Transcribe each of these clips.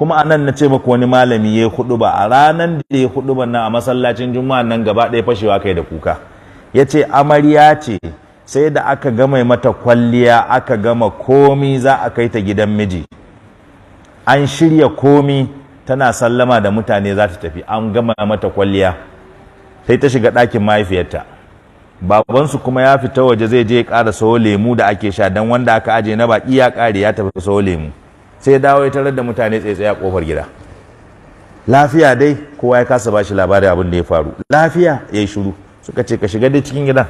Kuma anan na ce maku wani malami ya hudu ba a ranar da ya hudu ba nan a masallacin Juma'a nan, gaba ɗaya fashewa kai da kuka. Ya ce amarya ce, sai da aka gama mata kwalliya, aka gama komi, za a kai ta gidan miji, an shirya komi, tana sallama da mutane za ta tafi, an gama mata kwalliya, sai ta shiga ɗakin mahaifiyarta. Babansu kuma ya fita waje, zai je ya ƙara sawo lemu da ake sha, don wanda aka aje na baƙi ya ƙare, ya tafi sawo lemu. Sai dawo ya tarar da mutane tsaye a ƙofar gida. Lafiya dai? Kowa ya kasa bashi labarin abin da ya faru. Lafiya? Ya yi shiru. Suka ce, "Ka shiga dai cikin gidan."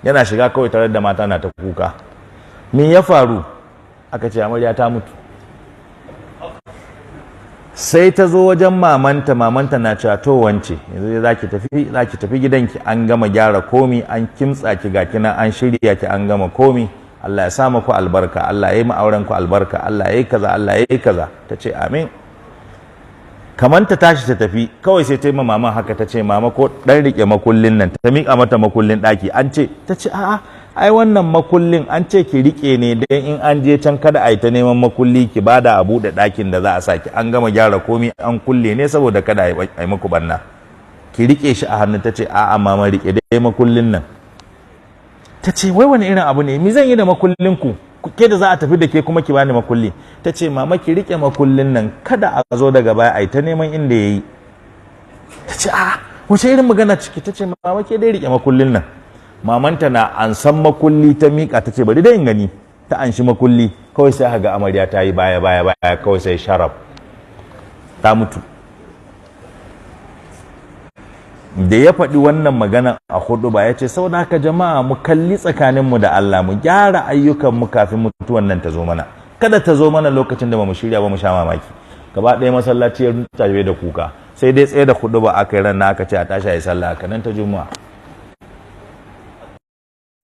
Yana shiga kawai tarar da mata na ta kuka. Me ya faru? Aka ce amarya ta mutu. Sai ta zo wajen mamanta, mamanta na cewa, "To wance, yanzu za ki tafi gidanki, an gama gyara komi, an kimtsa ki, ga kina, an shirya ki, an gama komi. Allah ya sa muku albarka, Allah ya yi auren ku albarka, Allah ya yi kaza, Allah ya yi kaza." Ta ce, "Amin." Kamar ta tashi ta tafi, kawai sai ta yi mama haka, ta ce, "Mama, ko dan rike makullin nan." Ta miƙa mata makullin ɗaki. An ce, ta ce, "A'a, ai wannan makullin an ce ki rike ne dan in an je can kada a yi ta neman makulli, ki bada a buɗe ɗakin da za a saki. An gama gyara komi, an kulle ne saboda kada a yi muku banna. Ki rike shi a hannu." Ta ce, "A'a mama, rike dai makullin nan." Ta ce, "Wai wani irin abu ne? Mi zan yi da makullin ku, ke da za a tafi da ke kuma ki bani makulli?" Ta ce, "Mama, ki rike makullin nan, kada a zo daga baya a yi ta neman inda ya yi." Ta ce, "A wace irin magana ciki?" Ta ce, "Mama, ke dai rike makullin nan." Mamanta na an san makulli, ta miƙa, ta ce, "Bari dai in gani." Ta anshi makulli, kawai sai ga amarya ta yi baya baya baya, kawai sai sharaf, ta mutu. Da ya faɗi wannan magana a hudu ba, ya ce, "Saboda haka jama'a, mu kalli tsakaninmu da Allah, mu gyara ayyukanmu kafin mutuwan nan ta zo mana. Kada ta zo mana lokacin da ba mu shirya ba, mu sha mamaki." Gaba ɗaya masallaci ya tafi da kuka. Sai dai tsaye da hudu ba aka yi ran aka ce a tashi a yi sallah haka nan ta Juma'a.